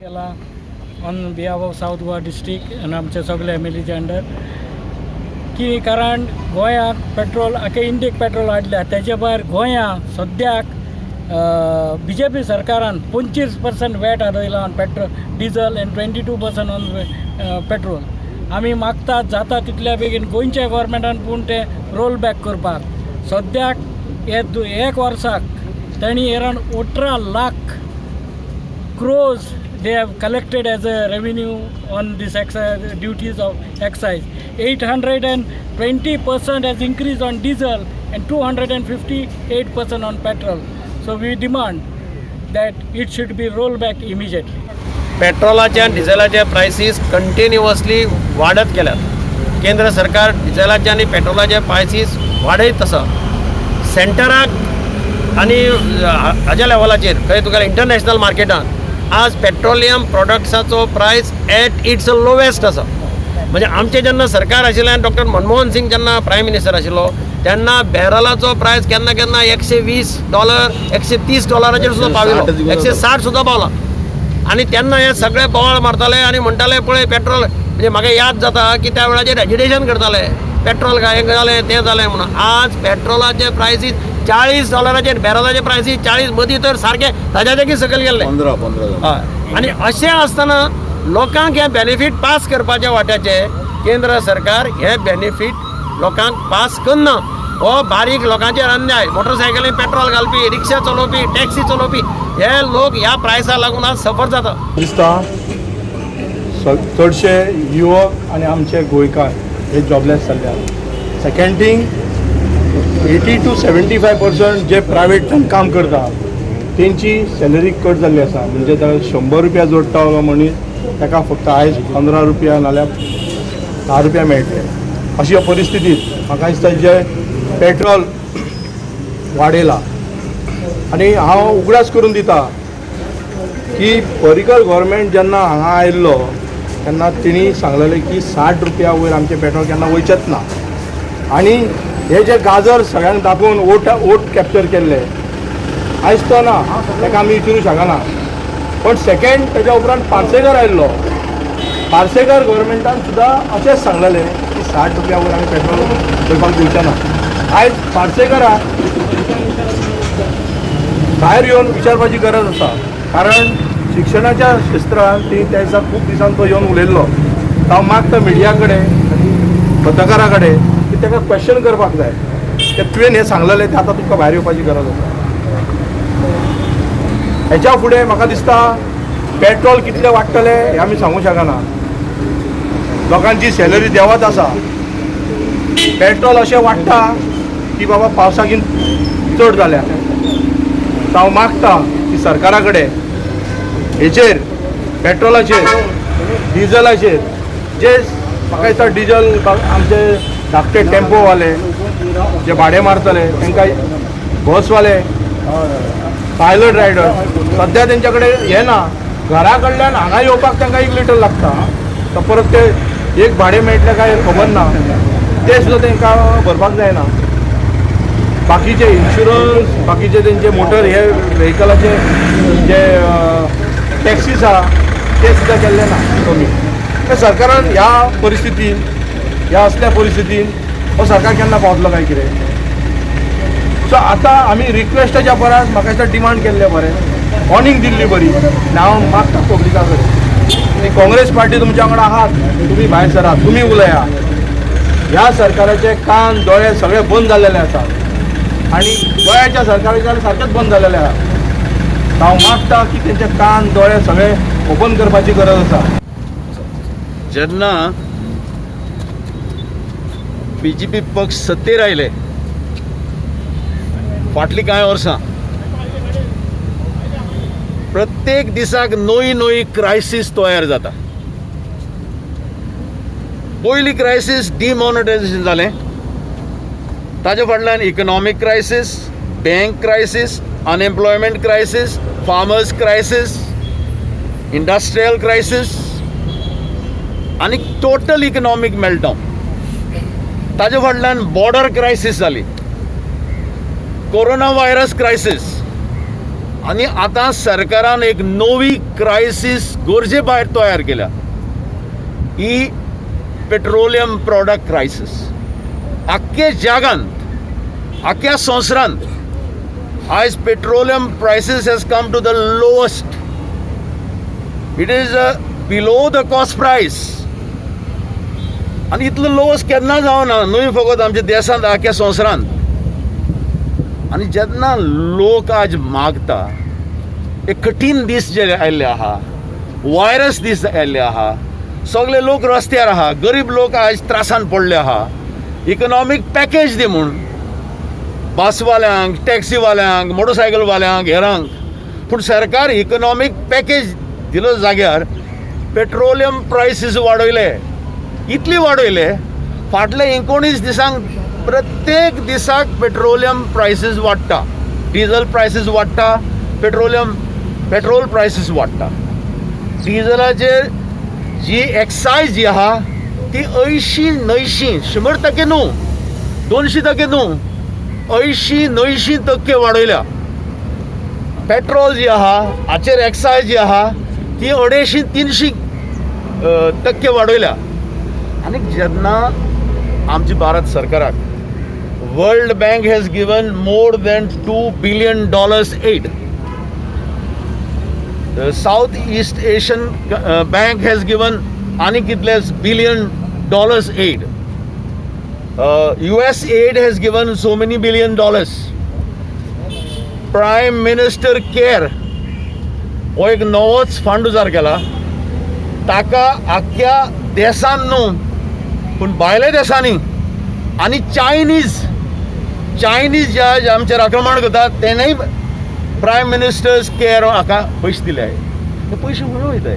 केला on behalf of South Goa District आनी आमचे सगळे एमएलएच्या अंडर की कारण गोंयांत पेट्रोल आख्या इंडियेक पेट्रोल वाडल्या. तेजे भायर गोंया सद्याक बीजेपी सरकारान 25% वॅट वाडयला on petrol, diesel and 22% on petrol. आमी मागतात जाता तितल्या बेगीन गोंयच्या गोवोरमेंटान पूण तें रोल बॅक करपाक. सद्याक हे एक वर्साक तेणी around 18 lakh crores they have collected as a revenue on this excise duties of excise. 820% has increased on diesel and 258% on petrol. So we demand that it should be rolled back immediately. पेट्रोलाचे आनी डिझेलाचे prices continuously वाडत गेल्यात. केंद्र सरकार डिझेलाचे आनी पेट्रोलाचे prices वाडयत आसा. सेंटराक आनी हाज्या लेवलाचेर खंय तुका इंटरनॅशनल मार्केटान आज पेट्रोलियम प्रोडक्ट्साचो प्रायस एट it's lowest आसा. म्हणजे आमचें जेन्ना सरकार आशिल्लें आनी डॉक्टर मनमोहन सिंग जेन्ना प्रायम मिनिस्टर आशिल्लो तेन्ना बॅरलाचो प्रायस केन्ना केन्ना $120, 130 डॉलराचेर सुद्दां पाविल्लो, 160 सुद्दां पावला. आनी तेन्ना हे सगळे बोवाळ मारताले आनी म्हणटाले, पळय पेट्रोल, म्हणजे म्हाका याद जाता की त्या वेळाचेर एजिटेशन करताले, पेट्रोल काय हें जालें, तें जालें म्हणून. आज पेट्रोलाचे प्रायसीस 40 डॉलराचेर, बॅरलाचे प्रायसीस 40, मदीं तर सारके ताज्याच्याकी सकयल गेल्ले. 15 15. हय, आनी अशें आसतना लोकांक हें बेनिफीट पास करपाच्या वाट्याचे केंद्र सरकार हे बेनिफीट लोकांक पास करना. हो बारीक लोकांचेर अन्याय. मोटरसायकलीन पेट्रोल घालपी, रिक्षा चलोवपी, टॅक्सी चलोवपी हे लोक ह्या प्रायसा लागून आज सफर जाता. दिसता चडशे युवक आनी आमचे गोंयकार हे जॉबलेस जाल्ले. Second thing, 80 to 75% J private काम करता तेंची सॅलरी कट जाल्ली आसा. म्हणजे ताका 100 रुपया जोडटा मनीस, ताका फक्त आयज 15 रुपया नाल्यार 10 रुपया मेळटले. अशी ह्या परिस्थितीत म्हाका दिसता जे पेट्रोल वाडयला आनी हांव उगडास करून दिता की पर्रीकर गव्हर्मेंट जेन्ना हांगा आयिल्लो तेन्ना तेणी सांगलेलें की 60 रुपया वयर आमचें पेट्रोल केन्ना वयचेंच ना. आनी हे जे गाजर सगळ्यांक दाखोवन वोट कॅप्चर केल्ले, आयज तो ना, ताका आमी विचारूंक शकना. पण सेकंड तेज्या उपरांत पार्सेकर आयिल्लो. पार्सेकर गव्हर्मेंटान सुद्दां अशेंच सांगलेलें की 60 रुपया वयर आमी पेट्रोल वयपाक दिवचे ना. आयज पार्सेकराक भायर येवन विचारपाची गरज आसा, कारण शिक्षणाच्या क्षेत्रान ती त्या दिसा खूब दिसान तो येवन उलयल्लो. हांव मागता मिडिया कडेन आनी पत्रकारा कडेन की ताका क्वेश्चन करपाक जाय की तुवें हें सांगलेलें तें आतां तुका भायर येवपाची गरज आसा. हेच्या फुडें म्हाका दिसता पेट्रोल कितलें वाडटलें हें आमी सांगूंक शकना. लोकांची सॅलरी देंवत आसा. पेट्रोल अशें वाडटा की बाबा पावसाकीन चड जाल्या. सो हांव मागता की सरकारा कडेन हेचेर, पेट्रोलाचेर, डिझलाचेर, जे म्हाका दिसता डिझल आमचे धाकटे टेम्पोवाले जे भाडें मारतले तांकां, बसवाले, पायलट रायडर, सद्या तेंच्या कडेन हें ना. घरा कडल्यान हांगा येवपाक तांकां 1 लिटर लागता, तर परत ते एक भाडें मेळटलें काय खबर ना, ते सुद्दां तांकां भरपाक जायना. बाकीचे इन्शुरन्स, बाकीचे तेंचे मोटर हे व्हेकलाचे जे टॅक्सीस आहा ते सुद्दां केल्ले ना कमी. तर सरकारान ह्या परिस्थितीन, ह्या असल्या परिस्थितीन हो सरकार केन्ना पावतलो काय कितें? सो आतां आमी रिक्वेस्टाच्या परस म्हाका दिसता डिमांड केल्लें बरें, वॉर्निंग दिल्ली बरी. आनी हांव मागता पब्लिका कडेन की काँग्रेस पार्टी तुमच्या वांगडा आहात, तुमी भायर सरात, तुमी उलया. ह्या सरकाराचे कान दोळे सगळे बंद जाल्लेले आसा आनी गोंयाच्या सरकाराचे जाल्यार सारकेच बंद जाल्लेले आहा. हांव मागता की तेंचे कान दोळे सगळे ओपन करपाची गरज आसा. जेन्ना बीजेपी पक्ष सत्तेर आयले फाटलीं कांय वर्सां, प्रत्येक दिसाक नवी नवी क्रायसीस तयार जाता. पयली क्रायसीस डिमॉनिटायझेशन जालें. ताजे फाटल्यान economic crisis, bank crisis, unemployment crisis, farmers crisis, industrial crisis आनी टोटल इकनॉमीक मेल्टडावन. ताजे फाटल्यान बॉर्डर क्रायसीस जाली, कोरोना व्हायरस क्रायसीस. आनी आतां सरकारान एक नवी क्रायसीस गरजे भायर तयार केल्या, ही पेट्रोलियम प्रॉडक्ट क्रायसीस. आख्खे जगांत, आख्ख्या संवसारांत आयज petroleum prices has come to the lowest. It is below the cost price. आनी इतलो लोवस्ट केन्ना जावना, न्हय फकत आमच्या देशांत, आख्ख्या संवसारांत. आनी जेन्ना लोक आज मागता, एक कठीण दीस जे आयिल्ले आहा, वायरस दीस आयिल्ले आहा, सगळे लोक रस्त्यार आहा, गरीब लोक आयज त्रासान पडले आहा, इकनॉमीक पॅकेज दी म्हूण बसवाल्यांक, टॅक्सीवाल्यांक, मोटरसायकलवाल्यांक, हेरांक. पूण सरकार इकनॉमीक पॅकेज दिलो जाग्यार पेट्रोलियम प्रायसीस वाडयले. इतली वाडयले, फाटले 19 दिसांक प्रत्येक दिसाक पेट्रोलियम प्रायसीस वाडटा, डिझल प्रायसीस वाडटा, पेट्रोल प्रायसीस वाडटा. डिझलाचेर जी एक्सायज जी आहा ती 80 णवशीं, 100% न्हू, 200% न्हू, 80 90% वाडयल्या. पेट्रोल जी आहा हाचेर एक्सायज जी आहा ती 250 300% वाडयल्या. आनी जेन्ना आमची भारत सरकाराक World Bank has given more than $2 billion aid, South East Asian Bank has given आनी कितले billion dollars aid, US aid has given so many billion dollars. Prime Minister Care हो एक नवोच फंड उजार केला. ताका आख्ख्या देसान न्हू पूण भायल्या देशांनी आनी चायनीज जे आमचेर आक्रमण करतात तेणेय प्रायम मिनिस्टर्स केअर हाका पयशे दिले. ते पयशे खंय वयताय?